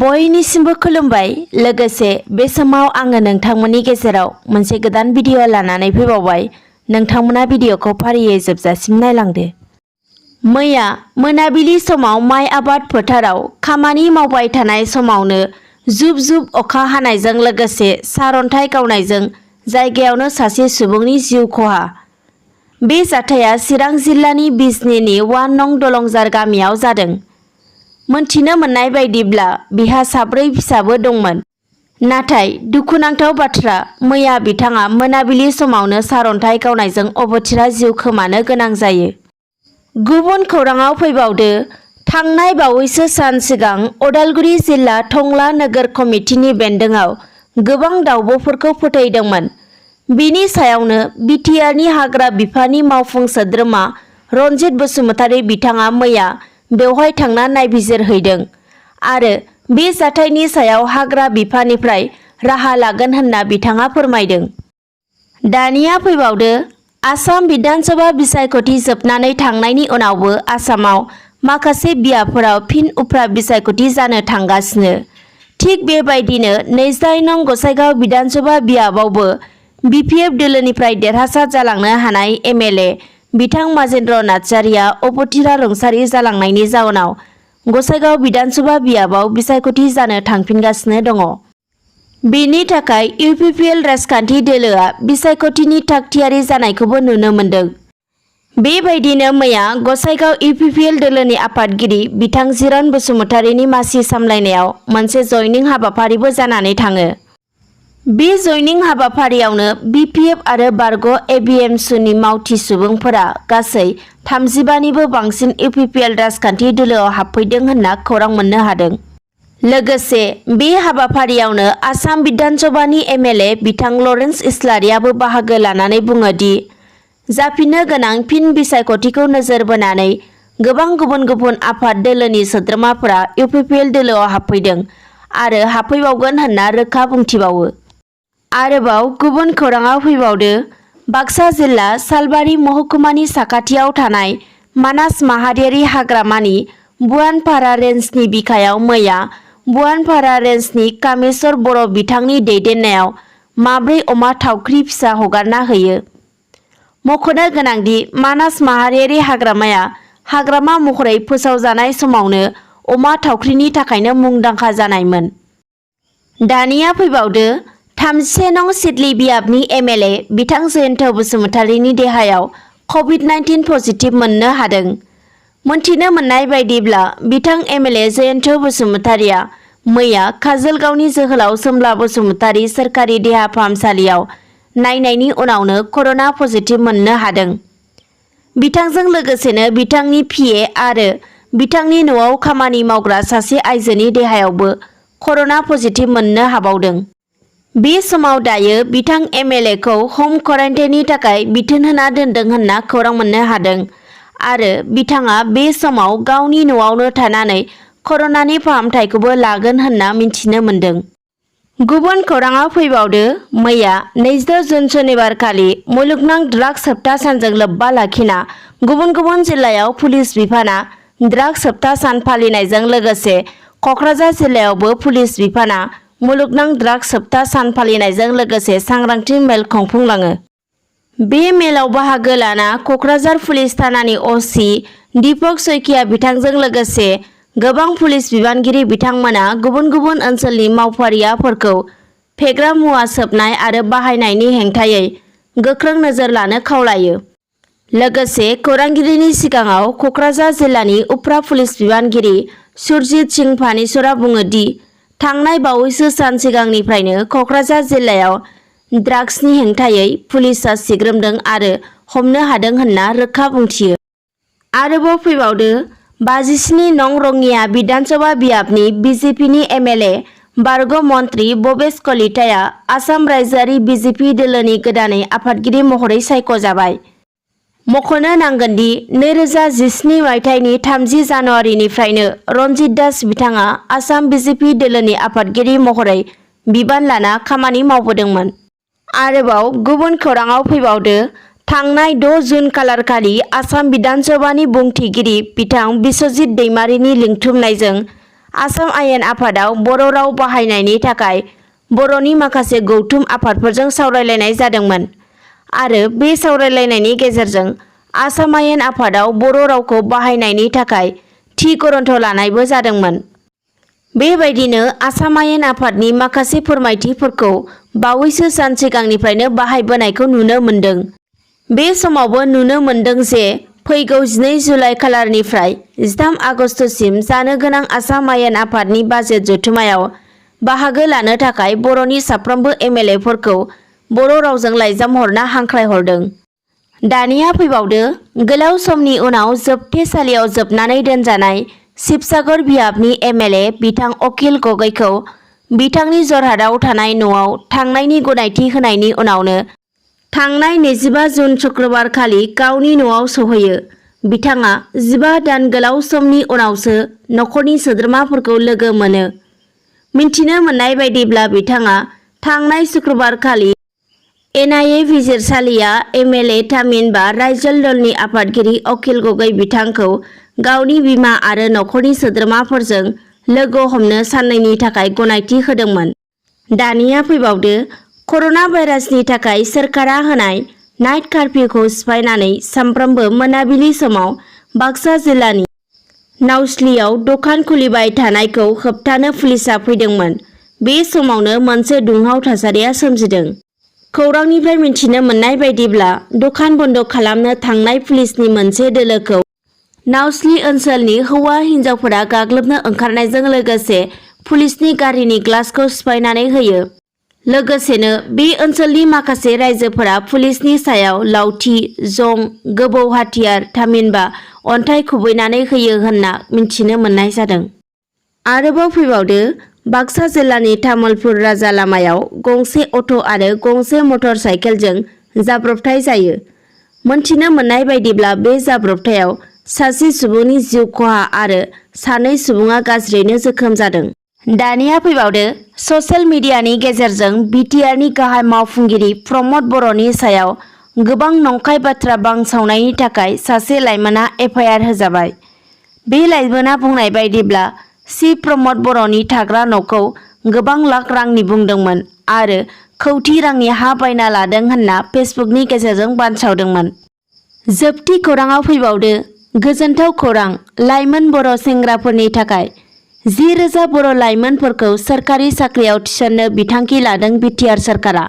बयनिसिमबो खुलुमबाय। लोगोसे बे समाव आङो नोंथांमोननि गेजेराव मोनसे गोदान भिडिअ लानानै फैबावबाय। नोंथांमोना भिडिअखौ फारियै जोबजासिम नायलांदो। मैया मोनाबिलि समाव माइ आबाद फोथाराव खामानि मावबाय थानाय समावनो जुब जुब अखा हानायजों लोगोसे सारअन्थाइ गावनायजों जायगायावनो सासे सुबुंनि जिउ खहा। बे जाथाया चिरां जिल्लानि बिजनीनि 1 नं दलंजार गामियाव जादों। मोनथिनो मोननाय बायदिब्ला बिहा 4 फिसाबो दंमोन। नाथाय दुखुनांथाव बाथ्रा, मैया बिथाङा मोनाबिलि समावनो सारअन्थाइ गावनायजों अबथिरा जिउ खोमानो गोनां जायो। गुबुन खौराङाव फैबावदो, थांनाय बावैसो सान सिगां अदालगुरि जिल्ला टंला नोगोर कमिटिनि बेन्दोंआव गोबां दाउब'फोरखौ फोथैदोंमोन। बिनि सायावनो BTRनि हाग्रा बिफाननि मावफुं सोद्रोमा रनजित बसुमतारी बिथाङा मैया बेवहाय थांना नायबिजिरहैदों आरो बे जाथायनि सायाव हाग्रा बिफाननिफ्राय राहा लागोन होनना बिथाङा फोरमायदों। दानिया फैबावदो, आसाम विधानसभा बिसायख'थि जोबनानै थांनायनि उनावबो आसामाव माखासे बियाबफोराव फिन उफ्रा बिसायख'थि जानो थांगासिनो। थिग बेबायदिनो 22 नं गसाइगाव विधानसभा बियाबावबो BPF दोलोनिफ्राय देरहासार जालांनो हानाय MLA बिथां माजेन्द्र नार्जारिया अबथिरा रुंसारि जालांनायनि जाउनाव गसाइगाव विधानसभा बियाबाव बिसायख'थि जानो थांफिनगासिनो दङ। बेनि थाखाय UPPL राजखान्थि दोलोआ बिसायख'थिनि थागथियारि जानायखौबो नुनो मोन्दों। बेबायदिनो मैया गसाइगाव UPPL दोलोनि आफादगिरि बिथां जिरन बसुमतारीनि मासि सामलायनायाव मोनसे जयनिं हाबाफारिबो जानानै थाङो। बे जयनिं हाबाफारियावनो BPF आरो बारग' ABMSUनि मावथि सुबुंफोरा गासै 35निबो बांसिन UPPL राजखान्थि दोलोआव हाबफैदों होनना खौरां मोननो हादों। लोगोसे बे हाबाफारियावनो आसाम विधानसभानि MLA बिथां लरेन्स इस्लारियाबो बाहागो लानानै बुङो दि जाफिननो गोनां फिन बिसायख'थिखौ नोजोर बोनानै गोबां गुबुन गुबुन आफाद दोलोनि सोद्रोमाफोरा UPPL दोलोआव हाबफैदों आरो हाबफैबावगोन होनना रोखा बुंथिबावो। आरोबाव गुबुन खौराङाव फैबावदो, बाक्सा जिल्ला सालबारि महकुमानि साखाथियाव थानाय मानास माहारियारि हाग्रामानि बुवानपारा रेन्जनि बिखायाव मैया बुवानपारा रेन्जनि कामेश्वर बर' बिथांनि दैदेननायाव 4 अमा थावख्रि फिसा हगारना होयो। मख'नो गोनांदि मानास माहारियारि हाग्रामाया हाग्रामा महरै फोसावजानाय समावनो अमा थावख्रिनि थाखायनो मुंदांखा जानायमोन। दानिया फैबावदो, 31 नं सिडली बियाबनि MLA बिथां जयन्त बसुमतारीनि देहायाव COVID-19 पजिटिभ मोननो हादों। मोनथिनो मोननाय बायदिब्ला बिथां MLA जयन्त बसुमतारीया मैया काजोलगावनि जोहोलाव सोमब्ला बसुमतारी सोरखारि देहा फाहामसालियाव नायनायनि उनावनो कर'ना पजिटिभ मोननो हादों। बिथांजों लोगोसेनो बिथांनि PA आरो बिथांनि न'आव खामानि मावग्रा सासे आइजोनि देहायावबो कर'ना पजिटिभ मोननो हाबावदों। बे समाव दायो बिथां MLA खौ हम क्वारेन्टाइननि थाखाय बिथोन होना दोनदों होनना खौरां मोननो हादों आरो बिथाङा बे समाव गावनि न'आवनो थानानै कर'नानि फाहामथायखौबो लागोन होनना मिथिनो मोन्दों। गुबुन खौराङाव फैबावदो, मैया 22 जुन सनिबारखालि मुलुगनां ड्राग्स सप्ता सानजों लोब्बा लाखिना गुबुन गुबुन जिल्लायाव पुलिस बिफाना ड्राग्स सप्ता सान फालिनायजों लोगोसे क'क्राझार जिल्लायावबो पुलिस बिफाना मुलुगनां ड्राग्स सप्ता सान फालिनायजों लोगोसे सांग्रांथि मेल खुंफुंलाङो। बे मेलाव बाहागो लाना क'क्राझार पुलिस थानानि OC दीपक सैकिया बिथांजों लोगोसे गोबां पुलिस बिबानगिरि बिथांमोना गुबुन गुबुन ओनसोलनि मावफारियाफोरखौ फेग्रा मुवा सोबनाय आरो बाहायनायनि हेंथायै गोख्रों नोजोर लानो खावलायो। लोगोसे खौरांगिरिनि सिगाङाव क'क्राझार जिल्लानि उफ्रा पुलिस बिबानगिरि सुरजित सिंह फानिसरा बुङो दि थांनाय बावैसो सान सिगांनिफ्रायनो क'क्राझार जिल्लायाव ड्राग्सनि हेंथायै पुलिसआ सिग्रोमदों आरो हमनो हादों होनना रोखा बुंथियो। आरोबाव फैबावदो, 57 नं रङिया विधानसभा बियाबनि BJPनि MLA बारग' मन्त्रि भबेश कलिताया आसाम रायजोआरि BJP दोलोनि गोदानै आफादगिरि महरै सायख'जाबाय। मख'नो नांगोनदि 2017 मायथाइनि 30 जानुवारिनिफ्रायनो रनजित दास बिथाङा आसाम BJP दोलोनि आफादगिरि महरै बिबान लाना खामानि मावबोदोंमोन। आरोबाव गुबुन खौराङाव फैबावदो, थांनाय 6 जुन खालारखालि आसाम विधानसभानि बुंथिगिरि बिथां बिश्वजित दैमारिनि लिंथुमनायजों आसाम आयेन आफादाव बर' राव बाहायनायनि थाखाय बर'नि माखासे गौथुम आफादफोरजों सावरायलायनाय जादोंमोन आरो बे सावरायलायनायनि गेजेरजों आसाम आयेन आफादाव बर' रावखौ बाहायनायनि थाखाय थि गरन्थ लानायबो जादोंमोन। बेबायदिनो आसाम आयेन आफादनि माखासे फोरमायथिफोरखौ बावैसो सान सिगांनिफ्रायनो बाहायबोनायखौ नुनो मोन्दों। बे समावबो नुनो मोन्दों जे फैगौ 12 जुलाइ खालारनिफ्राय 13 आगस्तसिम जानो गोनां आसाम आयेन आफादनि बाजेट जथुम्मायाव बाहागो लानो थाखाय बर'नि साफ्रोमबो एमएलएफोरखौ बर' रावजों लाइजाम हरना हांख्रायहरदों। दानिया फैबावदो गोलाव समनि उनाव जोबथेसालियाव जोबनानै दोनजानाय शिबसागर बियाबनि एमएलए बिथां अखिल गगैखौ बिथांनि जरहाटआव थानाय न'आव थांनायनि गनायथि होनायनि उनावनो थांनाय 25 जुन शुक्रबार खालि गावनि न'आव सौहैयो। बिथाङा 15 दान गोलाव समनि उनावसो नखरनि सोद्रोमाफोरखौ लोगो मोनो। मिन्थिनो मोननाय बायदिब्ला बिथाङा थांनाय शुक्रबार खालि एनआइए बिजिरसालिया एमएलए थामहिनबा रायजोल दलनि आफादगिरि अखिल गगै बिथांखौ गावनि बिमा आरो नखरनि सोद्रोमाफोरजों लोगो हमनो साननैनि थाखाय गनायथि होदोंमोन। दानिया फैबावदो कर'ना भाइरासनि थाखाय सोरखारा होनाय नाइट कार्फ्यूखौ सिफायनानै सानफ्रोमबो मोनाबिलि समाव बाक्सा जिल्लानि नावस्लियाव दखान खुलिबाय थानायखौ होबथानो पुलिसआ फैदोंमोन। बे समावनो मोनसे दुंहाव थासारिया सोमजिदों। खौरांनिफ्राय मिन्थिनो मोननाय बायदिब्ला दखान बन्द खालामनो थांनाय पुलिसनि मोनसे दोलोखौ नावस्लि ओनसोलनि हौवा हिन्जावफोरा गाग्लोबनो ओंखारनायजों लोगोसे पुलिसनि गारिनि ग्लासखौ सिफायनानै होयो। लोगोसेनो बे ओनसोलनि माखासे रायजोफोरा पुलिसनि सायाव लावथि, जं, गोबौ हाथियार थामहिनबा अन्थाइ खुबैनानै होयो होनना मिन्थिनो मोननाय जादों। आरोबाव फैबावदो बाक्सा जिल्लानि तामुलपुर राजा लामायाव गंसे अट' आरो गंसे मटर साइकेलजों जाब्रबथाय जायो। मोनथिनो मोननाय बायदिब्ला बे जाब्रबथायाव सासे सुबुंनि जिउ खहा आरो 2 सुबुङा गाज्रियैनो जोखोम जादों। दानिया फैबावदो ससियेल मिडियानि गेजेरजों बिटिआरनि गाहाय मावफुंगिरि प्रमद बर'नि सायाव गोबां नंखाय बाथ्रा बांसावनायनि थाखाय सासे लाइमोना FIRह होजाबाय। बे लाइमोना बुंनाय बायदिब्ला प्रमद बर'नि थाग्रा न'खौ गोबां लाख रांनि बुंदोंमोन आरो कौटि रांनि हा बायना लादों होनना फेसबुकनि गेजेरजों बानसावदोंमोन। जोबथि खौराङाव फैबावदो गोजोनथाव खौरां लाइमोन बर' सेंग्राफोरनि थाखाय 10,000 बर' लाइमोनफोरखौ सोरखारि साख्रियाव थिसननो बिथांखि लादों BTR सोरखारा।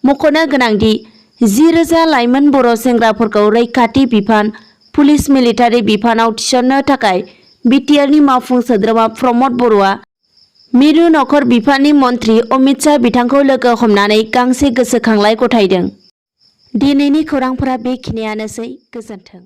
मख'नो गोनांदि 10,000 लाइमोन बर' सेंग्राफोरखौ रैखाथि बिफान, पुलिस मिलिटारि बिफानाव थिसननो थाखाय BTRनि मावफुं सोद्रोमा प्रमद बर'आ मिरु नखर बिफाननि मन्त्रि अमित शाह बिथांखौ लोगो हमनानै गांसे गोसोखांलाइ गथायदों। दिनैनि खौरांफोरा बेखिनियानोसै। गोजोन्थों।